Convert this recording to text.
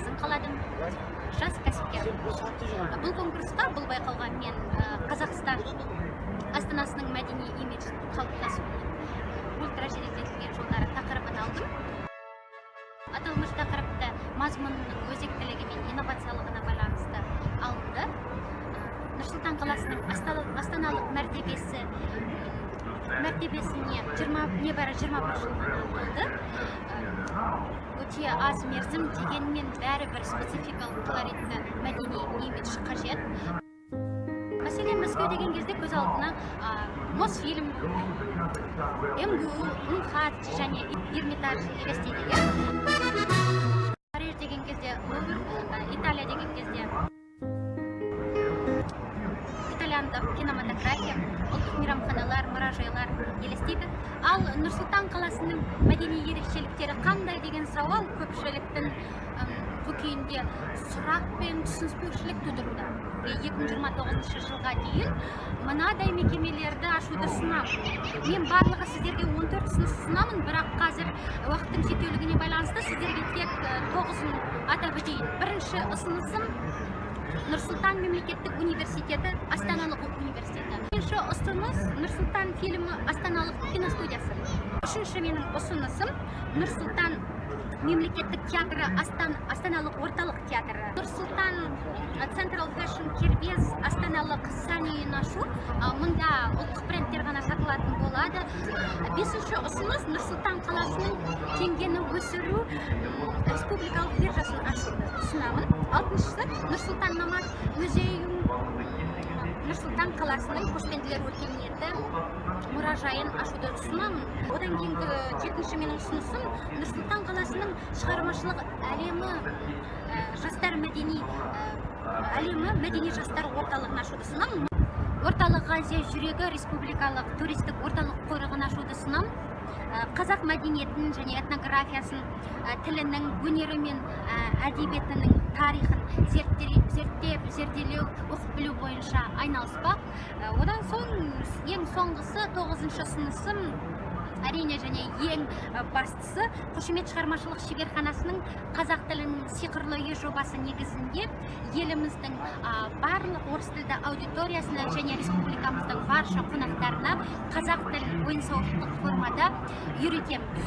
негізін қаладым, жас кәсіпкер. Бұл конкурсқа, бұл байқауға мен Қазақстан астанасының мәдени имиджін қалыптасуының ультра жеделдетілген жолдары тақырыбын алдым. Аталмыш тақырыпты мазмұнының өзектілігі мен инновациялығына байланысты алынды. Нұр Сұлтан қаласының астаналық мәртебесіне 20, небәрі 21 жыл ғана толды. Өте аз мерзім дегенмен, бәрібір спецификалық, колоритті мәдени имидж қажет. Мәселен, Мәскеу деген кезде көз алдына Мосфильм, МГУ, МХАТ және Эрмитаж елестейді, иә. Париж деген кезде Лувр, Италия деген кезде итальяндық кинематография, ұлттық мейрамханалар, мұражайлар елестейді. Ал Нұр Сұлтан қаласының мәдени ерекшеліктері қандай деген сауал көпшіліктің көкейінде сұрақ пен түсініспеушілік тудыруда. 2029 жылға дейін мынадай мекемелерді ашуды ұсынамын. Мен барлығы сіздерге 14 ұсыныс ұсынамын, бірақ қазір уақыттың шектеулігіне байланысты сіздерге тек тоғызын атап өтейін. Бірінші ұсынысым: Нұр Сұлтан мемлекеттік университеті астаналық университеті. Екінші ұсыныс: Нұр Сұлтан фильмі астаналық киностудиясы. Үшінші менің ұсынысым: Нұр Сұлтан мемлекеттік театры астаналық орталық театры. Нұр Сұлтан Централ Фэшн Кербез астаналық сән үйін ашу. Мұнда ұлттық брендтер ғана сатылатын болады. Бесінші ұсыныс: Нұр Сұлтан қаласының теңгені өсіру республикалық биржасын ашуды ұсынамын. Алтыншысы: Нұр Сұлтан Номад музейін, Нұр Сұлтан қаласының көшпенділер өркениеті мұражайын ашуды ұсынамын. Одан кейінгі жетінші менің ұсынысым: Нұр Сұлтан қаласының шығармашылық әлемі, жастар мәдени әлемі мәдени жастар орталығын ашуды ұсынамын. Орталық Азия жүрегі республикалық туристік орталық қорығын ашуды ұсынамын. Қазақ мәдениетін және этнографиясын, тілінің, өнері мен әдебиетінің тарихын зерттеп, зерделеу, оқып білу бойынша айналыспақ. Одан соң ең соңғысы, тоғызыншы ұсынысым, әрине, және ең бастысы: Қошемет шығармашылық шеберханасының «Қазақ тілінің сиқырлы үйі» жобасы негізінде еліміздің барлық орыс тілді аудиториясына және республикамыздың барша қонақтарына қазақ тілін ойын сауықтық формада үйретеміз.